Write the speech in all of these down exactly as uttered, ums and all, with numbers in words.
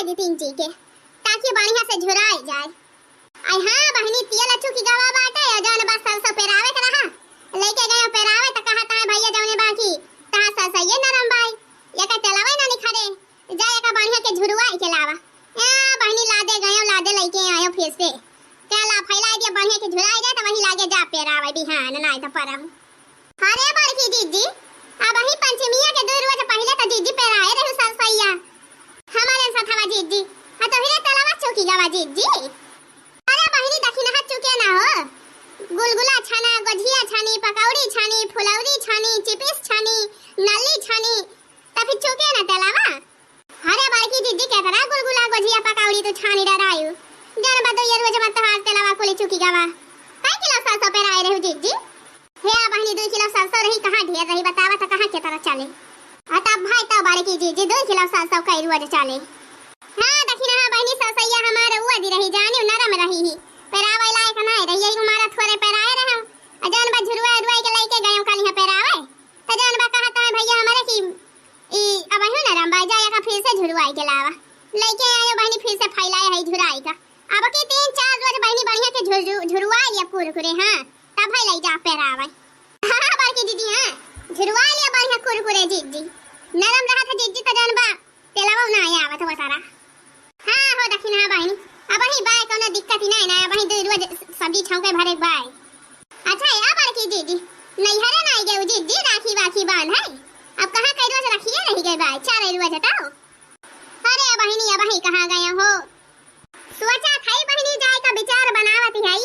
दीदी जी के, ताकि बढ़िया से झुराई जाए। आई हाँ बहिनी, तेल चुकी गवा बाटे, और जौन बा सरसों पेरावे के रहा, लेके गए पेरावे, त कहा ताए भैया जौने बाकी, तहा सरसों ये नरम बाई, ये का तेलवे ना निखरे, जा ये का बढ़िया के झुरवाई के लावा। ए बहिनी, लादे गए, लादे लेके आयो फिर से, तेल फैला दिया, बढ़िया के झुराई जाए, त वही लागे जा पेरावे बिहान, ना तो परम। अरे बड़की जीजी, अबही पंचमिया के दुइ रोज पहिले त जीजी पेराए रहू सरसैया। हमारे सथवा जीजी, आ तोहरे तेलवा चुकी गवा जीजी। अरे बहिनी, दखिनहा चुके ना हो। गुलगुला छाना, गोझिया छानी, पकौड़ी छानी, फुलौरी छानी, चिपिस छानी, नली छानी, त फिर चुके ना तेलवा। अरे बड़की जीजी, केतना गुलगुला गोझिया पकौड़ी तू छानी डरायु। जौन बा दुइये रोज में तोहार तेलवा कुली चुकी गवा। कई किलो सरसों पेराए रहू जीजी? हे आ बहिनी, दुइ किलो सरसों रही, कहाँ ढेर रही बतावा, त कहाँ के तरह चले? आ तब भाई, तब बड़की जीजी, दुइ किलो सरसों कई रोज चले। हाँ दखिनहा बहिनी, सरसैया हमार उआ दी रही, जानी नरम रही ही, पेरावे लायक नाय रही, यही हमारा थोड़े पेराए रहे। आ जौन बा झुरुआ उरुआ के लेके गए कल यहाँ पेरावे, त जौन बा कहा ताए भैया हमारे कि ई अबहियो नरम बा, जाया का फिर से झुरवाई के लावा। लेके आयो बहिनी, फिर से फैलाए है झुराई का। अब की तीन चार रोज बहिनी बढ़िया के झुरु-, झुरवाई लिया कुरकुरे, हाँ, तब है ले जा पेरावे। हाँ, हाँ, बड़की दीदी, हाँ, झुरवाई लिया बढ़िया कुरकुरे जीजी। नरम रहा था जीजी, त जौन बा, तेलवा ना आवत वतारा। हाँ हो दखिनहा बहिनी, अबही बाय कौनो दिक्कत ही नाय ना, अबही दुइ रोज सब्जी छौंके भरे के बाय। अच्छा, या बड़की जीजी, नैहरे नाय गए जीजी, राखी वाखी बांध है? अब कहाँ कई रोज रखिए रही गए बाय, चार रोज हटाओ। अरे बहिनी, अबही कहाँ गए हो? सोचा था बहिनी, जाए का विचार बनावत है।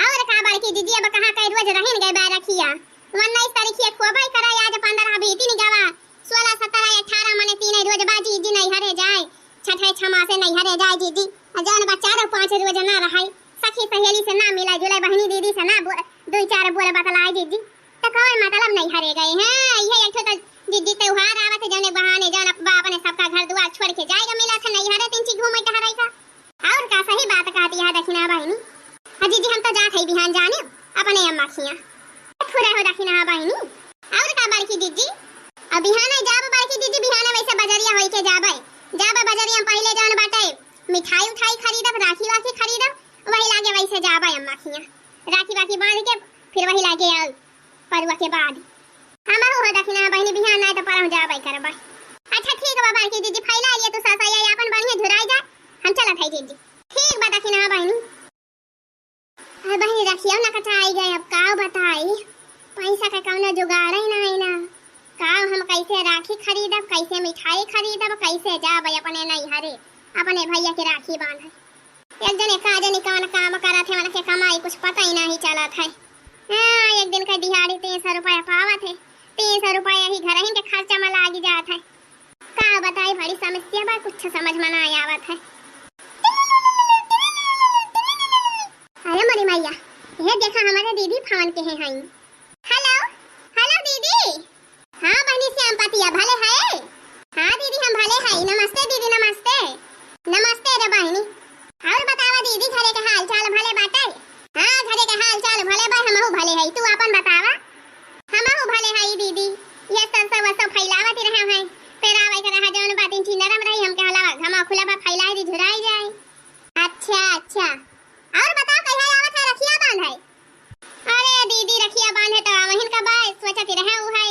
और का बड़की जीजी, अब कहाँ कई रोज रहिन गए बा रखिया। उन्नीस तारीख ये खोबई करे, आज पन्द्रह बीतिन गवा, सोलह, सत्रह, अठारह मने तीन रोज बा जीजी नैहरे जाए, छठे छमा से नैहरे जाए जीजी। आ जौन बा चारो पाँच रोज ना रहाई, सखी सहेली से ना मिला जुले, बहिनी दीदी से ना बो-, दुइ चार बोल बतलाए जीजी। त कौन मतलब नैहरे गए हैं? इहे एक ठो त जीजी त्योहार आवत है, जौने बहाने जौन अप-, बा अपने सबका घर दुआर छोड़ के जाएगा, मिला था नैहरे तीन चीज घूमे टहरे का। और का सही बात कहती है दखिनहा बहिनी। हाँ जीजी, हम तो जात है बिहान जाने अपने अम्मा खिया। फुरे हो दखिनहा बहिनी। और का बड़की जीजी? अब बिहान जाब बड़की जीजी, बिहान वैसे बजरिया होई के जाबे। जाबे बजरिया में पहिले जौन बाटे मिठाई उठाई खरीदब, राखी वाखी खरीदब, वही लागे वैसे जाबे अम्मा खिया। राखी वाखी बांध के फिर वही लागे आऊ परुआ के बाद। हमहू हो दखिनहा बहिनी, बिहान नाय त परहु जाबे करबे। अच्छा ठीक बा बड़की जीजी, फैला लिए तू सासा, ये आपन बढ़िया झुराई जा, हम चलत है जीजी। ठीक बा दखिनहा बहिनी। अरे बहिनी, रखियो ना कटाई गए, अब का बताई, पैसा का कौनो जुगाड़ ही नाय ना। का हम कैसे राखी खरीदब, कैसे मिठाई खरीदब, कैसे जाबे अपने नैहरे अपने भैया के राखी बांधे? एक जने का जनी कौन काम करत है, उनके कमाई कुछ पता ही नहीं चलत है। हाँ, एक दिन का दिहाड़ी तीन सौ रुपया पावत है, तीन सौ रुपया ही घर ही के खर्चा में लागी जात है। का बताई, बड़ी समस्या बा, कुछ समझ में ना आवत है। अरे मोरी मैया, ये देखा हमारे दीदी फोन के हैं। हेलो, हेलो दीदी। हाँ बहिनी श्यामपतिया, भले है? हाँ दीदी, हम भले है। नमस्ते दीदी, नमस्ते। नमस्ते रे बहिनी। और बतावा दीदी, घरे के हाल चाल भले बाटे? हाँ, घरे के हाल चाल भले बा, हमहू भले है। तू आपन बतावा। हमहू भले है दीदी। ये सरसों वरसों फैलावत ही रहे हैं। पेरावे के रहा जौन बा तीन चीज नरम रही, हमके हलावा घमा खुला बा, फैलाई दी, झुराई जाए। अच्छा, अच्छा। और बताओ, कहिया आवत है रखिया बांधे? अरे दीदी, रखिया बांधे तो आवहिन का बा, सोचत ही रहे उ है।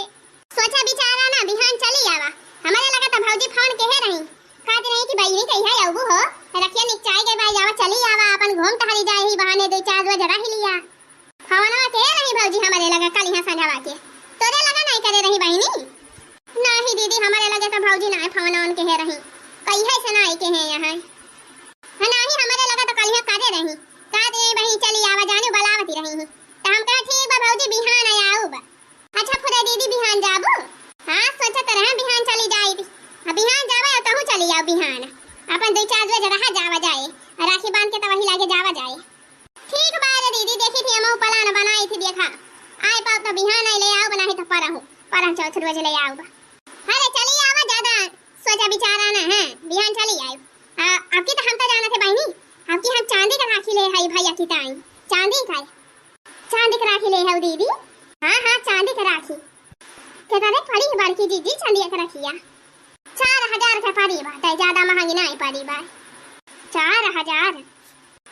सोचा विचारा ना, बिहान चली आवा। हमारे लगा तो भौजी फोन के है रही, कहत रही कि बहिनी कहिया आऊ हो, रखिया निकचाई गए भाई, आवा चली आवा, अपन घूम टहरी जाए ही बहाने, दो चार रोज रह लिया। फोनवा के रही भौजी हमारे लगा कल यहाँ संझवा के, तोरे लगा नहीं करे रही बहिनी? नाही दीदी, हमारे लगे तो भौजी ना फोन ऑन के है रही, कहिए से ना आई के हैं यहाँ। हाँ, नाही हमारे लगा तो कल यहाँ करे रही, कहत रही बहिनी चली आवा, जाने बुलावती रही ही, तो हम कहा ठीक बा भौजी, बिहान आया आऊ बा। अच्छा फुरे दीदी, बिहान जाबू? हाँ, सोचत रहे बिहान चली जाई थी। अब बिहान जावे और तहू चली आओ बिहान, अपन दो चार रोज रहा जावा जाए, राखी बांध के तो वही लागे जावा जाए। ठीक बा रे दीदी, देखी थी हमहू प्लान बनाई थी, देखा आए पाओ तो बिहान आई ले आओ, बनाही तो परहू, परहू चौथ रोज ले आओ बा। अरे चली आवा, ज्यादा सोचा विचारा ना है, बिहान चली आयो। आ, आपकी तो हम तो जाना थे बहिनी, आपकी हम चांदी का राखी ले आई भैया की ताई, चांदी का, चांदी का राखी ले आओ दीदी। हाँ हाँ, चांदी का राखी। कितने पड़ी बड़की दीदी चांदी का रखिया? चार हजार के अरे बात है, ज्यादा महंगी नाहीं पड़ी बाय। चार हजार?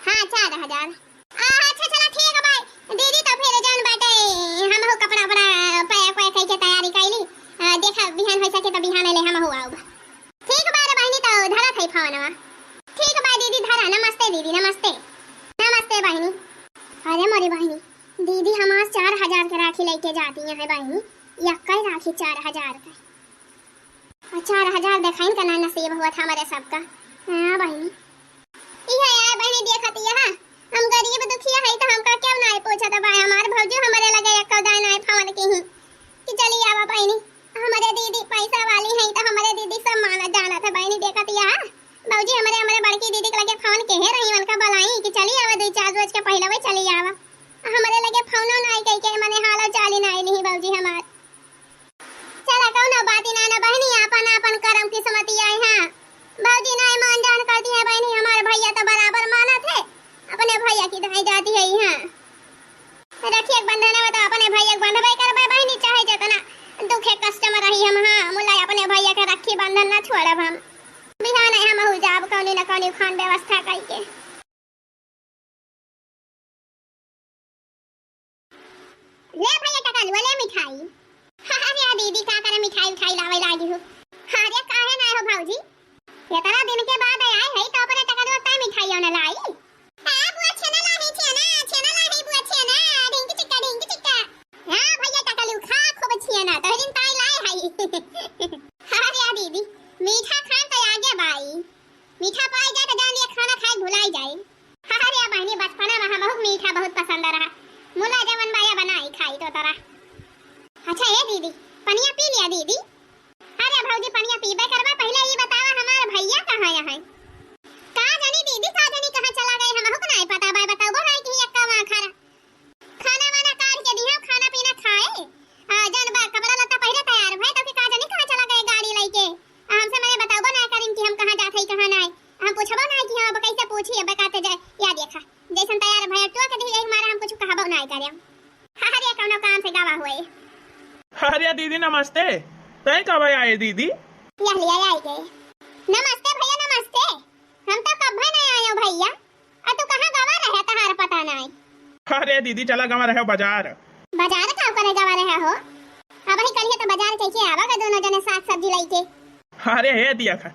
हाँ, चार हजार। आ, अच्छा, चला ठीक है बाय। दीदी, तो फिर जौन बाटे, हमहू कपड़ा उपड़ा pack वैक कइके तैयारी कइली। आ, देखा, बिहान होइ सके तो बिहान ले हमहू आउब। ठीक बा रे बहिनी, तो धरत है फोनवा। ठीक बा दीदी, धरा। नमस्ते दीदी, नमस्ते। नमस्ते बहिनी। अरे मोरी बहिनी, दीदी हमार चार हजार के राखी लइके जाती हैं बहिनी। यक्कई राखी चार हजार के। आ, चार हजार देखाइन का ना नसीब हुआ था हमरे सबका। हाँ बहिनी। इहे आए बहिनी, देखत इहे, हम गरीब दुखिया हई, तो हमका केहू नाहीं पूछत बा। हमार भौजी हमरे लगे एक्को दाई नाहीं फोन किहीं कि चली आवा बहिनी, हमरे दीदी पैसा वाली हई, तो हमरे दीदी सब मानत जानत है बहिनी। देखत इहे, भौजी हमरे, हमरे बड़की दीदी के लगे फोन केहे रही, उनका बुलाई कि चली आवा, दुइ चार रोज के पहिले वही चली आवा। हमरे लगे फोनो नाहीं कइके, मने हालो चाली नाहीं लिही भौजी हमार। चला, कउनो बात ही ना, ना बहिनी, आपन आपन करम किस्मती आए हैं। भौजी नाहीं मान जान करती हैं बहिनी, हमार भइया तो बराबर मानत है, अपने भइया की धाई जाती है यहाँ। रखिए के बंधन है तो अपने भइया के बंधबे करबे बहिनी, चाहे जितना दुखे कष्ट में रही हम, हाँ, मुला अपने भइया के रखी बंधन ना छोड़ब हम। बिहान है हम हो जाब कौनी न कौनी खान व्यवस्था कइके। ले भइया टकलुआ, ले मिठाई। अरे दीदी, का करे मिठाई उठाई लावे लागी हो? अरे काहे ना हो भौजी, इतना दिन के बाद आए है तो अपने टकलुआ ताई मिठाई ना लाई। हाँ बुआ, छेना लाई, छेना, छेना लाई बुआ, छेना, ढिंक चिक्का, ढिंक चिक्का। हाँ भइया टकलू, खा खूब छेना, तोहरिन ताई लाए है। अरे दीदी, मीठा खान तो आगे बाई। मीठा पाई जाए तो जान लिया खाना खाए भुलाई जाए। अरे या बहिनी, बचपना में हमहू मीठा बहुत पसंद रहा। मुला जवन बाया बनाई खाई तो तरा। अच्छा ए दीदी, पनिया पी लिया दीदी। अरे भौजी, पनिया पीबे करबा, पहिले ई बतावा हमार भइया कहाँ है? का जानी दीदी, का जानी कहाँ चला गए, हमहू को नाहीं पता बा, बतउबो नाहीं कि एक्का वहाँ खरा। खाना वाना काढ़ के दिहा, खाना पीना खाए। आ, जौन बा, कपड़ा लत्ता पहिरे तैयार भए, तो के का जानी कहाँ चला गए गाड़ी लइके। आ, हमसे मने बतउबो ना करिन कि हम कहाँ जात हई, कहाँ नाहीं। हम पूछबो ना कि हम अब कैसे पूछी, अब काते जाए। या देखा, जैसन तैयार भए, टोक दी, यही मारे हम कुछ कहबो ना करे। अरे, कौनो काम से गवा हुए। अरे दीदी नमस्ते, तय कब आए दीदी? यह लिया आई गए। नमस्ते भइया, नमस्ते। हम तो कब्बे नहीं आए हो भइया। आ तू कहाँ गवा रहे, तहार पता नाई। अरे दीदी, चला गवा रहे बाजार। बाजार का करे गवा रहे हो? अब ही कलिए तो बाजार के के आवा का दोनों जने साग सब्जी लइके। अरे हे दिया खा,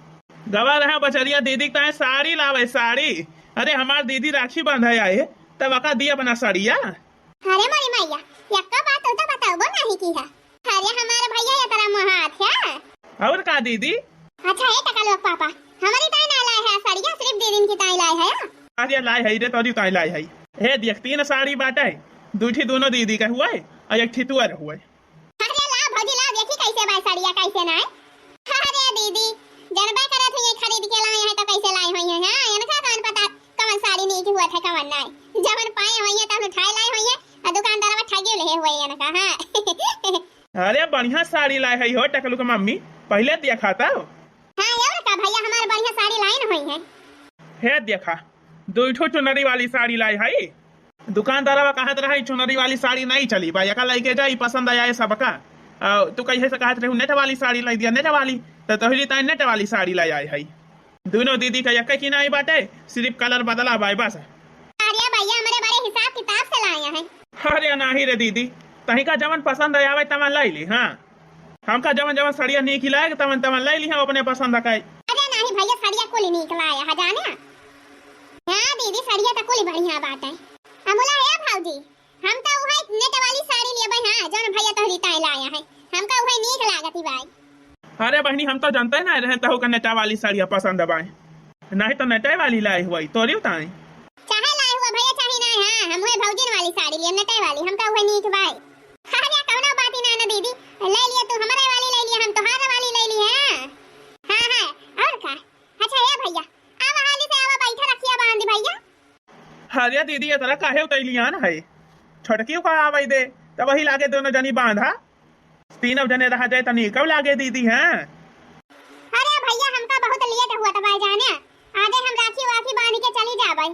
गवा रहे बजरिया दीदी के ताई साड़ी लावे, साड़ी। अरे हमार दीदी राखी बांधे आए, तब अका दिया बना साड़िया। अरे मोरी मैया, यक्का बात तू तो बताउबो नहीं की है। अरे हमार भइया ये तरह मोहात है। और का दीदी? अच्छा हे टकलुआ के पापा, हमरी ताई ना लाए है साड़िया, सिर्फ दीदीन की ताई लाए है। अरे लाए है रे, तोरी ताई लाए है। हे देख, तीन साड़ी बाटे, दुइ ठी दोनों दीदी का हुए, और एक ठी तुअर हुए। अरे ला भौजी ला, देखी कैसे बाय साड़िया, कैसे नाय। अरे दीदी, जनबे करत हुई खरीद के लाए हैं तो कैसे लाए हुई हैं, हाँ, इनका कौन पता कवन साड़ी नीक हुआ था, कवन नाय। जवन पाए हुई हैं, तवन उठाए लाए हुई हैं, और दुकानदारवा ठगे लेहे हुए हैं इनका, हाँ। अरे बढ़िया साड़ी लाए है हो टकलू के मम्मी, पहिले देखा था। हाँ, और का भइया, हमार बढ़िया साड़ी लाइन हुई है। हे देखा, दुइ ठो चुनरी वाली साड़ी लाए है। दुकानदारवा कहत रहा, "ई चुनरी वाली साड़ी नहीं चली बा, एका लइके जा, ई पसंद आए सबका।" आ, तू कहिए से कहत रहू, "नेट वाली साड़ी लाई दिया, नेट वाली।" तो तोहरी ताई नेट वाली साड़ी लाई आए है। दोनों दीदी का एक ही नाई बाटे, सिर्फ कलर बदला बाय बस। अरे भइया, हमरे बड़े हिसाब किताब से लाए हैं। अरे नाही रे दीदी, तही का जवन पसंद आवे तवन लाई ली, हाँ। हमका जवन जवन सड़िया नीक लागे, तवन तवन लाई ली हम अपने पसंद का। अरे नाही भइया, सड़िया कुल नीक लाया है जाने। हाँ दीदी, सड़िया तो कुल बढ़िया बाटे। अमुला हे भौजी, हम तो उहे नेट वाली साड़ी लेबै, हाँ, जौन भइया तोहरी ताई लाया है। हमका उहे नीक लागत ही बाई। अरे बहिनी, हम तो जानते ना रहे तहु का नेटा वाली साड़िया पसंद बाई, नहीं तो नेटे वाली लाई हुई तोरी ताई। चाहे लाई हुआ भइया, चाहे ना, हाँ, हम उहे भौजिन वाली साड़ी लिए, नेटे वाली, हमका उहे नीक बाई। अरे कौनो बात ही ना, ना दीदी, ले लिए तू हमारे वाली, ले लिए हम तोहार वाली, ले लिए, हाँ। हाँ, हाँ, और का? अच्छा, ए भइया, आवा हाली से आवा, बैठा रखिया बांध भइया। अरे दीदी, ये तरह काहे उतैलियान है? छोटकी का आवे दे, तब वही लागे दोनों जनी बांधा। तीनों जने रह जाए तो नीकव लागे दीदी, हैं? अरे भइया, हमका बहुत लेट हुआ था भाई जाने, आजे हम राखी वाखी बांध के चली जाबै।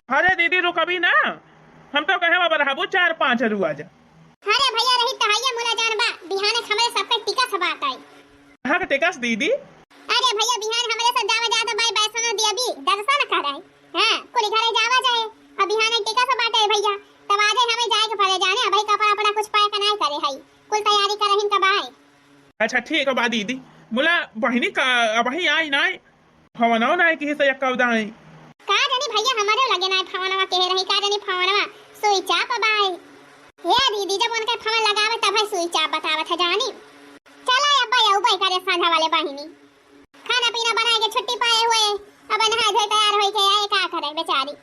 अरे दीदी, रुकबी ना, हम तो कहे अब रहबू चार पाँच रुआ जा। अरे भइया, रही तो हइये मुला जान बा, बिहाने हमरे सबके टिकस बात आई। हाँ, के टिकस दीदी? अरे भैया बिहान हमरे सब जावा जात बाई वैष्णो देवी दर्शन करे। हाँ, कुली घरे जावा जाए। अब बिहान टीका से बाटे भैया, तब आजे हमें जाए के पड़े जाने, अबही कपड़ा अपना कुछ पैक नाय करे हई, कुल तैयारी करहिन का बाय। अच्छा ठीक बा दीदी, मुला बहिनी का अबही आई नाय, फोनवा नाय किही से एक्का उदाई। का जानी भैया, हमरे लगे नाय फोनवा केहे रही, का जानी फोनवा स्विच ऑफ बाय। हे दीदी, जब उनके फोन लगावे तब है स्विच ऑफ बतावत है जानी। चला अब अउबे करे सांझा वाले बहिनी। खाना पीना बनाए के छुट्टी पाए हुए, अब नहाए धोए तैयार होई के आए, का करे बेचारी।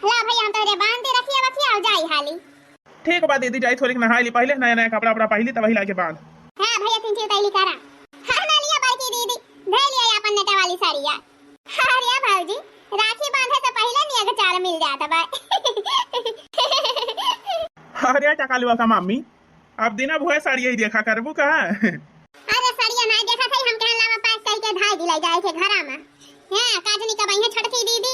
ला भैया, हम तोहरे बांध दे रखिया बखिया, अब जाई हाली। ठीक बा दीदी, जाई थोड़ी नहाई ली पहिले, नया नया कपड़ा उपड़ा पहिली, तब वही लाके बांध। हाँ भैया, तीन चीज तैली करा। हाँ ना लिया बड़की दीदी, धै लिया अपन नेटा वाली साड़िया। अरे भौजी, राखी बांधे से पहिले नियग चार मिल जात बा। अरे टकालुआ का मम्मी, अब दिना भुआ साड़ी ही देखा करबू का? अरे साड़िया नाय देखा था, हम कहन लावा पैक करके धाई दिलाई जाए के घरा में। हाँ, काजनी कब आई है छोटकी दीदी?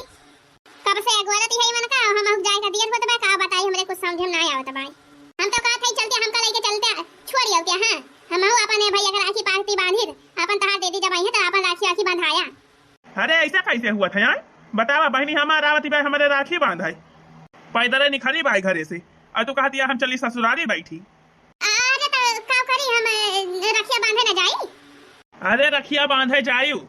कब से अगोरत ही है मन का, हम जाए का दियर होत बा, का बताई, हमरे कुछ समझ में ना आवत बा। हम तो कहत है चलते, हमका लेके चलते, छोड़ आवते, हाँ। हम अपने भैया के राखी पाती बांधित, अपन तहार दीदी जब आई है तो अपन राखी राखी बंधाया। अरे ऐसा कैसे हुआ था यार? बतावा बहिनी, हमार आवत ही बा, हमरे राखी बांध है, पैदल निखरी बा घरे से, और तू कहत या हम चली ससुरारी बैठी। अरे तो का करी हम, अ, रखिया बांधे न जाई? अरे रखिया बांधे जायू,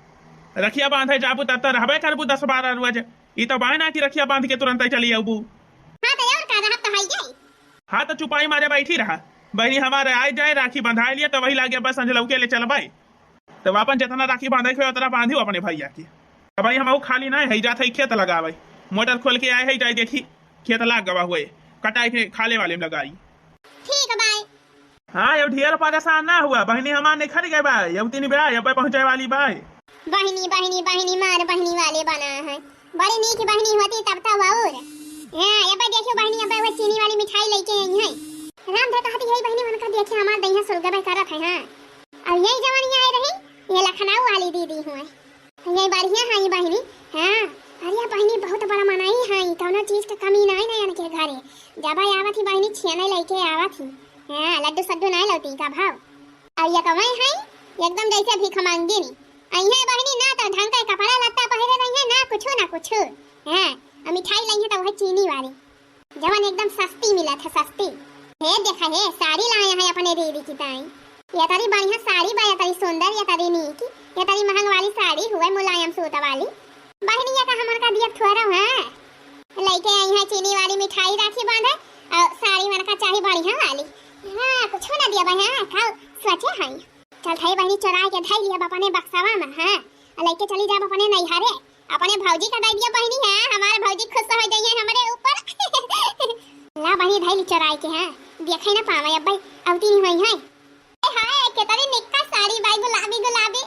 रखिया बांधे जाबू तब तो रहबे करबू दस बारह रोज। ई तो बाय ना कि रखिया बांध के तुरंत ही चली आबू। हाँ तो और का, रहब तो है जाई। हाँ तो चुपाई मारे बैठी रहा, बहिनी हमारे आए जाए राखी बंधाए लिए तो वही लागे बस संझलऊ के ले चलबे। तब अपन जितना राखी बांधे के होय, उतना बांधियो अपने भैया के। अब भाई, हम खाली ना है, जात है खेत लगावे, मोटर खोल के आए है, जाए देखी खेत लाग गवा हुए, कटाई के खाले वाले में लगाई। ठीक है भाई। हाँ, अब ढेर परेशान ना हुआ, बहिनी हमार निखर गए बा, अब तीन बा, अब पहुँचे वाली बा। बहिनी, बहिनी, बहिनी, मार बहिनी वाले बना है। बड़ी नीक बहिनी होती तब तो और। हाँ, अबे देखियो बहिनी, अबे वो चीनी वाली मिठाई लेके आई है। राम धर कहती है बहिनी, उनका देखिए हमार दहिया सुलगबे करत है। हाँ, और यही जवानी आए रही, ये लखनऊ वाली दीदी हुए। ये बढ़िया है ये बहिनी। हाँ, अरे बहिनी बहुत बड़ा मनई है, कौनो चीज के कमी नहीं ना इनके घरे। जब आवत ही बहिनी छेने लेके आवत ही। हाँ, लड्डू सड्डू नहीं लौती का भाव। और ये कमाई है एकदम जैसे भीख मांगी नी। अइहे बहिनी ना तो ढंग के कपड़ा लत्ता पहिरे रही है, ना कुछो, ना कुछो। हाँ, और मिठाई लाई है तो वह चीनी वाली, जवन एकदम सस्ती मिलत है, सस्ती। हे देखा हे, साड़ी लाए हैं अपने दीदी की ताई। ये तरी बढ़िया साड़ी बा, ये तरी सुंदर, ये तरी नीक, ये तरी महंग वाली साड़ी हुए, मुलायम सूत वाली। बहिनिया का हमन का दिया थोड़ा है, लेके आई है चीनी वाली मिठाई राखी बांधे, और साड़ी मन का चाही बढ़िया वाली। हाँ, कुछो ना दिया बहिया, खाओ, सोचे हैं। चल थाई बहिनी चोराए के धई लिया अपने बक्सवा में, हाँ, आ लेके चली जाब अपने नैहरे। अपने भौजी का दे दिया बहिनी, हाँ, हमारे भौजी खुश हो जाइए हमरे ऊपर। ला बहिनी धई ली चोराए के, हाँ, देखे ना पावे अब भाई, अवती नहीं हुई है। ए हाय, केतरी निक्का साड़ी बाई, गुलाबी गुलाबी।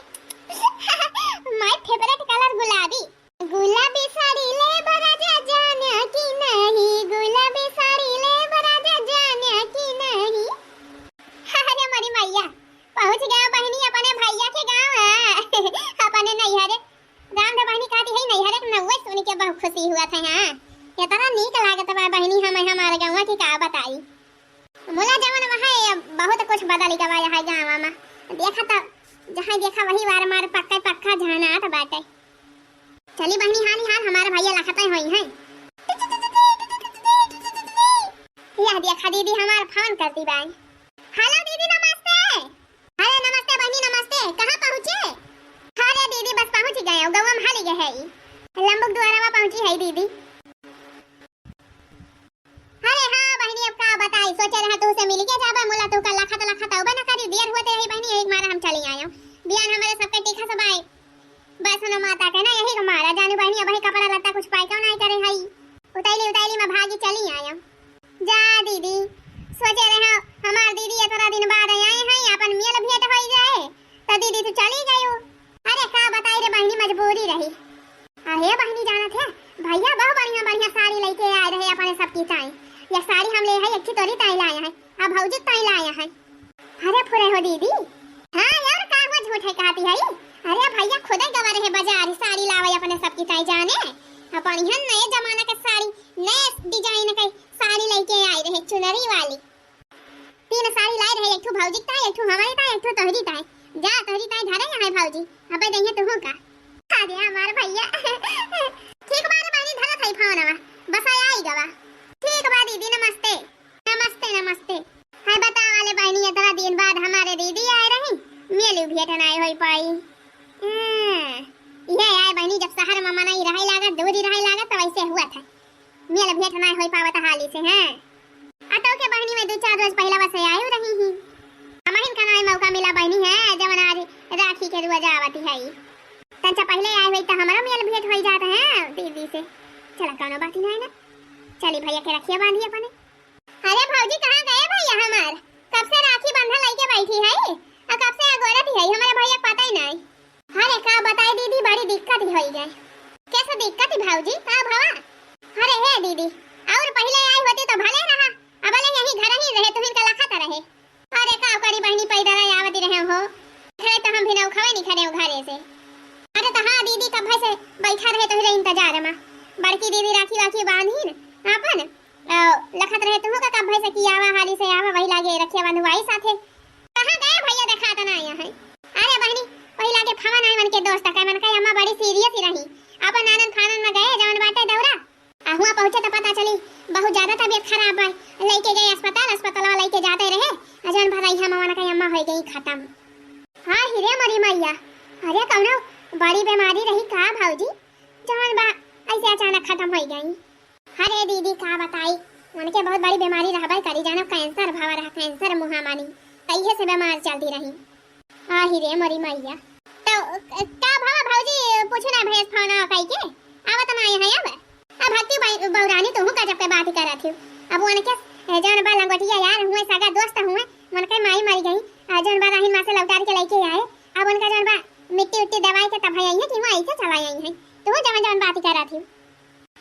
My favorite color गुलाबी। गुलाबी साड़ी लेब राजा जाना कि नहीं, गुलाबी साड़ी लेब राजा जाना कि नहीं। अरे मोरी मैया, पहुँच गया बहिनी अपने भैया के गाँव, अपने नैहरे। राम धर बहिनी कहती है नैहरे के नौवे सुन के बहुत खुशी हुआ था। हाँ, इतना नीक लागत बा बहिनी, हम हमारे गाँव की का बताई। मुला जवन वहाँ ये बहुत कुछ बदल गवा है गाँव में। देखा तो जहाँ देखा वही वार मार पक्का पक्का झानात बाटे। चली बहिनी, हाल ही हाल हमारे भैया लखते होई हैं। यह देखा दीदी हमार फोन करती बाई। हेलो दीदी नमस्ते। अरे नमस्ते बहिनी नमस्ते, कहाँ पहुँचे? अरे दीदी बस पहुँच गए, गौवा में हाली गए है। लंबुक दुआरवा पहुँची है दीदी। अरे हाँ बहिनी, अब का बताई, सोचे रहा तू से मिल के जाबे, मुला तू का लखत लखत अउबे न करी, देर होते रही बहिनी, यही मारा हम चली आयो। बियान हमारे सबके टीका सब आए। बस हम माता के ना यही मारा जानू बहिनी, अब ही कपड़ा लत्ता कुछ पाई कौन आई करे हई। उतैली उतैली में भागी चली आयो। जा दीदी, सोचे रहे हमार दीदी इतना दिन बाद आए हैं, अपन मेल भेंट होई जाए, तो दीदी तू चली गयो। अरे का बताई रे बहिनी, मजबूरी रही। अरे बहिनी जानत है, भैया बहुत बढ़िया बढ़िया साड़ी लेके आए रहे अपने सबकी ताई। यह साड़ी हम ले है, एक ठे तोरी ताई लाया है, अब भौजी ताई लाया है। अरे फुरे हो दीदी। हाँ यार, का हुआ झूठे कहती है? अरे भैया खुदे गवा रहे बाजार साड़ी लावे अपने सबकी ताई जाने। अब बढ़िया नए जमाना के साड़ी, नए डिजाइन के साड़ी लेके आए रहे चुनरी वाली। तीन साड़ी लाए रहे, एक ठो भौजी ताई, एक ठो हमारी ताई, एक ठो तोहरी ताई। जा, तोहरी ताई धरे यहाँ है भौजी, अबे जइहे तुहू का। अरे हमार भैया। ठीक बा रे बहिनी, धरत है फोनवा, बस आई गवा। ठीक बा दीदी, नमस्ते। नमस्ते, नमस्ते। हाय बतावा ले बहिनी, इतना दिन बाद हमारे दीदी आए रही, मेल भेंट नाय होई पाई। हाँ, ये आए बहिनी, जब शहर में मनई रहे लागत, दूरी रहे लागत, तो ऐसे हुआ था, मेल भेंट नाय होई पावत हाली से। हाँ, आ तो के बहिनी में दो चार रोज पहला बस आए रही ही, हमहिन का नाय मौका मिला बहिनी है, जवन आज राखी के रोज आवती है। तंचा पहले आए हुई तो हमारा मेल भेंट होई जात है दीदी से। चला, कौनो बात ही नहीं ना, चली भैया के रखिया बांधी अपने। अरे भौजी, कहाँ गए भैया हमार? कब से राखी बंधन लइके बैठी है, आ कब से अगोरत है, हमारे भैया के पता ही नहीं। अरे का बताई दीदी, बड़ी दिक्कत ही होई गए। कैसे दिक्कत ही भौजी, का भवा? अरे हे दीदी, और पहले आई होती तो भले रहा, अब ले यही घर ही रहे, तुहिन का लखत रहे। अरे का करी बहिनी, पैदल आवत रहे हो, खड़े तो हम भी ना उखावे नहीं खड़े हो घरे से। अरे तो हाँ दीदी, कब से बैठा रहे तोहरे इंतजार में, बड़की दीदी राखी वाखी बांधी न आपन, अ, लखत रहे तुहू का कब से कि आवा, हाली से आवा, वही लागे रखिया बंधुआई साथे। कहाँ गए भैया, देखा तो ना आया है। अरे बहिनी, वही लागे फवन आए मन के दोस्त का, मन का अम्मा बड़ी सीरियस ही रही, अपन नानन फानन में गए जवन बाटे दौरा। आ हुआ पहुँचे तो पता चली बहुत ज्यादा तबीयत खराब बा, लइके गए अस्पताल, अस्पताल लइके जाते रहे, आ जवन भर रही हम मन का अम्मा हो गई खत्म। हाँ हिरे मोरी मैया, अरे कौनो बड़ी बीमारी रही का भौजी, जवन बा ऐसे अचानक खत्म हो गई। अरे दीदी का बताई, उनके बहुत बड़ी बीमारी रहबे करी, जानो कैंसर भवा रहा, कैंसर मुहामानी, तइहे से बीमार चलती रही। आही रे मोरी मैया। तो का भवा भौजी, पूछू ना भैंस फौना कई के, आवत ना है अब। अब भक्ति बौ-, बौरानी तुहू का जब के बात करत हियो। अब उनके, ए, जौन बा लंगोटिया यार हुए, सगा दोस्त हुए, उनके माई मरी गई, आ जौन बा राहिन माँ से लौटार के लेके आए, अब उनका जौन बा मिट्टी उट्टी दवाई के तब आई है कि वो ऐसे चला आई है। तुहू जवन जवन बात करत हियो।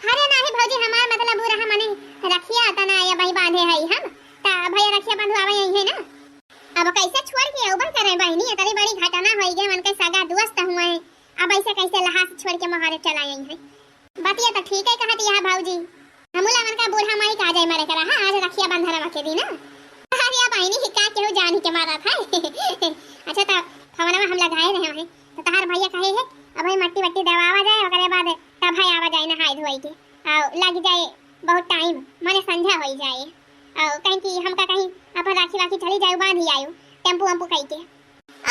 अरे नाही भौजी, हमार मतलब उ रहा मने रखिया तना या बही बांधे हई हम, त भैया रखिया बंधवावे आई है ना। अब कैसे छोड़ के अउबे करे बहिनी, इतनी बड़ी घटना होई गई, उनके सगा दोस्त हुए, अब ऐसे कैसे लहास छोड़ के मोहारे चला आई है? बतिया तो ठीक है कहत यह भौजी, हमूला उनका बूढ़ा माई का जाए मरे करा, हाँ, आज रखिया बंधन के दिन। अरे बहिनी, का केहू जान के मारा था। अच्छा, तो खवनवा हम लगाए रहे हैं, तो तहार भैया कहे है, अब भाई मट्टी वट्टी दबावा जाए, ओकरे बाद तब है आवा जाए नहाए धोए के, और लग जाए बहुत टाइम, माने संझा होई जाए, और कहीं कि हमका कहीं अपन राखी वाखी चली जाए, बांध ही आयु टेम्पू वेम्पू कई के।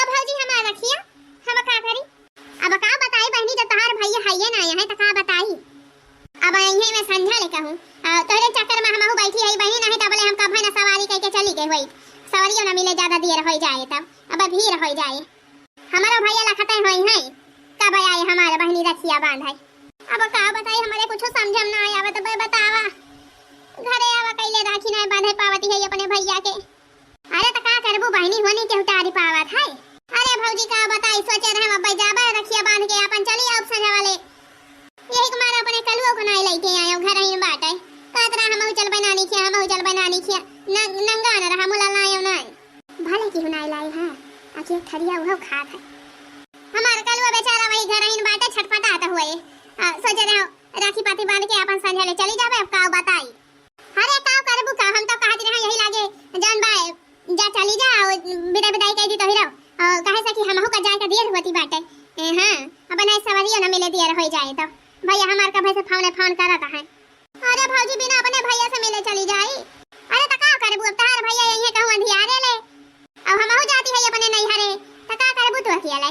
अब भौजी हमार रखिया, हम का करी? अब का बताई बहिनी, जब तहार भैया हइये ना है तो का बताई? अब यहीं में संझा ले कहूँ, आ, तोहरे चक्कर में हमहू बैठी है बहिनी, नहीं तबले हम कब है ना सवारी कई के चली गए होई, सवारियों ना मिले, ज्यादा देर होई जाए तब, अब भीड़ होई जाए। हमारा भैया लखते होई है, कब आए हमारे बहिनी रखिया बांध है। अब का बताई, हमारे कुछ समझ में ना आया, अब तो बतावा, घरे आवा कैले राखी नहीं बांधे पावती है अपने भैया के। अरे त का करबू बहिनी, होनी के उतारी पावत है। अरे भौजी का बताई, सोचे रहे हम अब्बे जाबे रखिया बांध के अपन चली आउब संझा वाले। यही के मारे अपने कलुओ को नाई लेके आयो, घर ही बाटे। कहत रहा हमहू चलबे नानी खिया, हमहू चलबे नानी खिया। न-, नंगा न रहा, मुला लायो नाई। भले की हुनाई लाई है, आखिर थरिया उहो खात है। हमार कलुआ बेचारा वही घर ही बाटे, छटपटात हुए। आ, सोचे रहे राखी पाती बांध के अपन संझा ले चली जाबे, अब का बताई। अरे का करबू का, हम तो कहत रहे यही लागे जौन बा जा चली जा, और बिदा बिदाई कह दी तो ही रहो, और कहे से कि हमहू का जाए का देर होती बाटे। ए, हाँ, अब नहीं सवारियों ना मिले देर हो जाए तो भैया हमार कब से फोन फोन करत है। अरे भौजी बिना अपने भैया से मिले चली जाई। अरे तो का करबू, अब तहार भैया यही है कहूँ अंधियारे ले, अब हमहू जाती है अपने नैहरे, तो का करबू तू अकेले?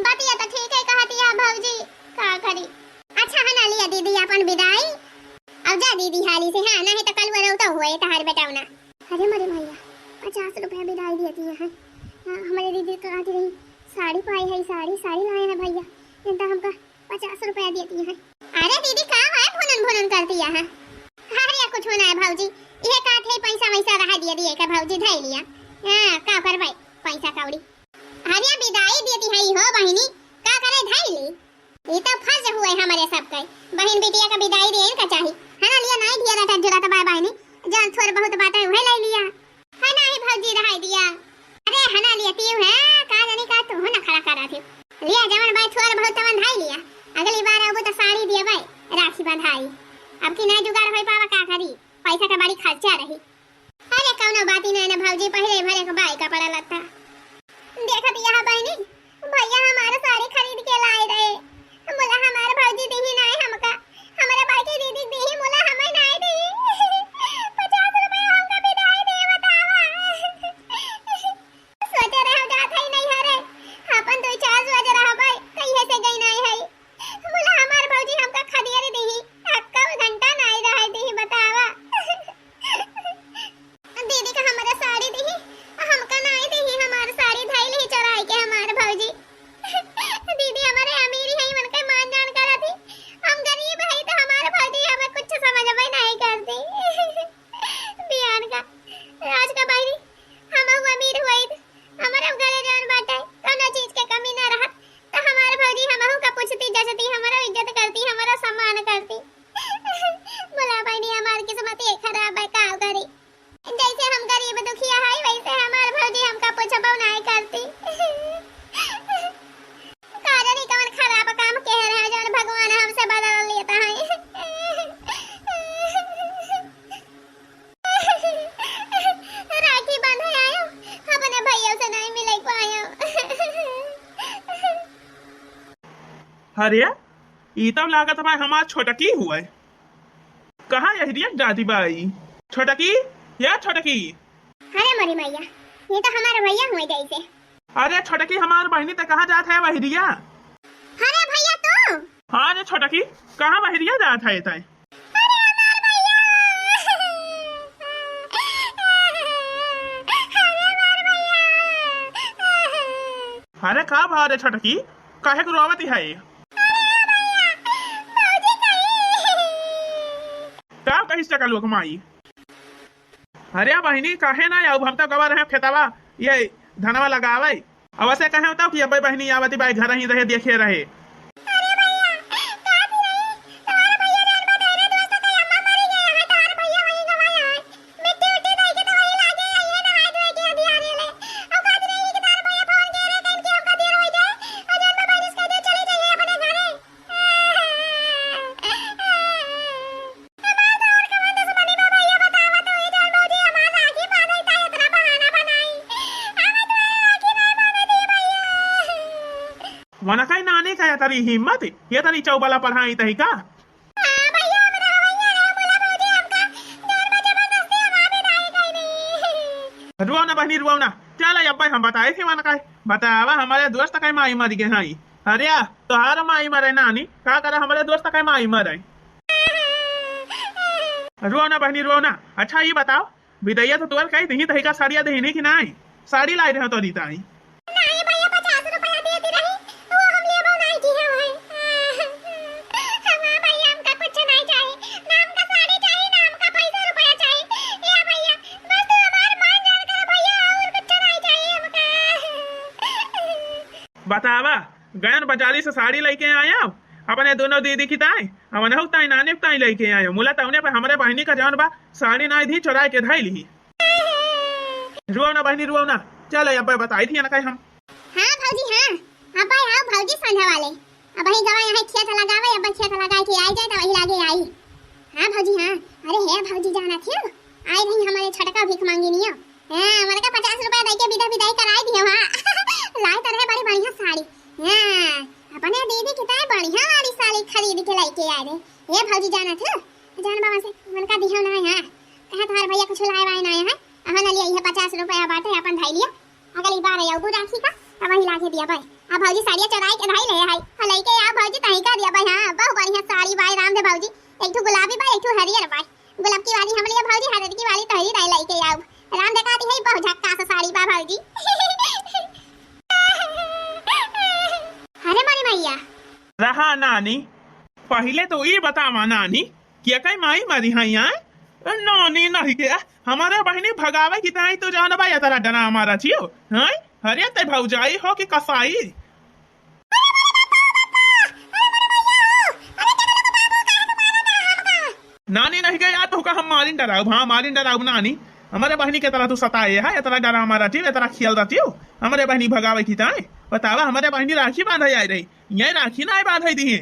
बतिया तो ठीक है कहती है भौजी, का करी। अच्छा है ना, लिया दीदी अपन बिदाई, अब जा दीदी हाली से, हाँ, नहीं तो कल वो रोता हुए तहार बेटौना। अरे मरे भैया, पचास रुपया बिदाई दिया दिया है। हाँ, हमारे दीदी कहती रही, साड़ी पाई है, साड़ी, साड़ी लाए हैं भैया, नहीं तो हमका पचास रुपया दिया दिया है। अरे दीदी, का है भुनन भुनन करती है? अरे कुछ ना है भौजी, ये का थे पैसा वैसा रहा दिया दिए का भौजी धै लिया। हाँ, का करबै पैसा कौड़ी। अरे बिदाई देती है हो बहिनी, का करे धै ली? ये तो फर्ज हुए हमारे सबके, बहिन बिटिया का बिदाई देन का चाही, है ना? लिया नाई ढेर अटक जुरत बा बहिनी, जौन थोड़ बहुत बाटे उहे ले लिया। है ना ही भौजी रहाई दिया। अरे है ना लिया तीव है, का जानी का तू हो ना खड़ा करा थी। लिया जवन बाई थोड़ बहुत तवन धाई लिया, अगली बार अब तो साड़ी दिया बाई राखी बंधाई। अब की ना जुगाड़ होई पावा का करी, पैसा का बड़ी खर्चा रही। अरे कौनो बात ही नहीं ना भौजी, पहले भरे के बाई कपड़ा लत्ता। देखत यहाँ बहिन अरे, ई तब लागत बा हमार छोटकी हुए। कहाँ यहिरिया जाती बा ई? छोटकी, या छोटकी। अरे मोरी मैया, ये तो हमार भैया हुए जैसे। अरे छोटकी, हमार बहिनी, ते कहाँ जात है बहिरिया? अरे भैया तू? हाँ रे छोटकी, कहाँ बहिरिया जात है तै? अरे हमार भैया! अरे हमार भैया! अरे का भा रे छोटकी, काहे के रोवत है? अरे भैया, भौजी कहीं। का कहिस चकलुआ के माई? अरे बहिनी, काहे ना आउब? हम तो गवा रहे खेतवा, ये धनवा लगावे। अब ऐसे कहे होता कि अब्बे बहिनी आवती बाई, घर ही रहे, देखे रहे। अरे भैया, का थी रही? तोहरे भैया जान बा, तोहरे दोस्त के अम्मा मरी गए हैं, तोहरे भैया वही गवा है। मिट्टी उट्टी दे के तो वही लागे, ये नहाए धोए के अंधियारे ले। और का थी रही कि तोहरे भैया फोन के रहे, कहीं के हमका देर हो जाए, और जान बा, बारिश कर दे, चली जाइए अपने घरे। हमार तो और कवन दुश्मनी बा भैया, बतावा तू ही जौन भौजी हमार राखी बांधे ता इतना बहाना बनाई। हमें तो ये राखी नहीं बांधे दी भैया। वनकई नानी का ये तरी हिम्मत, ये तरी चौबला पढ़ाई तही का? हाँ भैया, हम रहो भैया, रहो बोला भौजी हमका, जौन बा जबरदस्ती हम आ भी नहीं गई नहीं। रुआओ ना बहिनी, रुआओ ना। चल अब्बे हम बताई थी वनकई। बतावा, हमारे दोस्त कई माई मरी गए हैं। अरे, तोहार माई मरे नानी, का करे हमरे दोस्त के माई मरे? रुआओ ना बहिनी, रुआओ ना। अच्छा, ई बताओ, बिदैया तो तोर कही दिही, तहिका साड़िया देहिनी कि नाई? साड़ी लाई रहे तोरी ताई। नाई भैया, पचास रुपया दे दी रही, वो हम लेबो नाई की है भाई। हमार भैया, हमका कुछ नाई चाही, ना हमका साड़ी चाही, ना हमका पैसा रुपया चाही। ए भैया, बस तू हमार मान जान कर भैया, और कुछ नाई चाही हमका। बतावा, गयन बाजारी से साड़ी लइके आया, अपने दोनों दीदी की ताई, अपने हुक ताई, नानी की ताई लइके आया। मुला तौने पे हमरे बहिनी का जौन बा, साड़ी नाई दी, चोराई के धई ली। रुआओ ना बहिनी, रुआओ ना, चल अब्बे बताई थी ना कहीं हम। हाँ भौजी, हाँ, अब्बे आओ भौजी संझा वाले, अबही गवा यहाँ खेत लगावे, अब खेत लगाए के आई जाए तो वही लागे आई। हाँ भौजी, हाँ। अरे हे भौजी, जाना थे, आई रही हमारे छोटका भीख मांगी नियो। हाँ, हमारे का पचास रुपया दे के बिदा बिदाई कराई दियो। हाँ। लाई तो रहे बड़ी बढ़िया साड़ी। हाँ, अपने दीदी की ताई बढ़िया वाली साड़ी खरीद के लेके आए रहे। हे भौजी, जाना थे, जान बाबा से मन का दियो ना है। हाँ, कहा तुम्हारे भैया कुछ लाए वाए ना है। अहाँ ना लिया, ये पचास रुपया बाटे, अपन धाई लिया। अगली बार आउबू राखी का, अब वही लागे दिया भाई। अब भौजी साड़िया चोराई के धाई ले आई। हाँ, लेके आ भौजी, तही का दिया भाई। हाँ, बहुत बढ़िया साड़ी बाई, राम दे भौजी। एक ठो गुलाबी बाई, एक ठो हरियर बाई। गुलाब की वाली हम लिए भौजी, हरियर की वाली तोहरी दाई लेके आउब। राम देखा दी है, बहुत झक्कास साड़ी बा भौजी। अरे मोरी मैया। रहा नानी, पहिले तो ई बतावा नानी, कि एकै माई मरी है यहाँ? नानी नहीं के, हमारे बहिनी भगावे की ताई तो जान बा, ये तरह डरामा रचियो, हैं? अरे ते भौजाई हो कि कसाई? नानी नहीं गई यार, तो का हम मारिन डराउब, हाँ, मारिन डराउब नानी। हमारे बहिनी के तरह तू सताए है, ये तरह डरामा रचियो, ये तरह खेल रचियो, हमारे बहिनी भगावे की ताई। बतावा, हमारे बहिनी राखी बांधे आई रही, ये राखी ना बांधे दी है।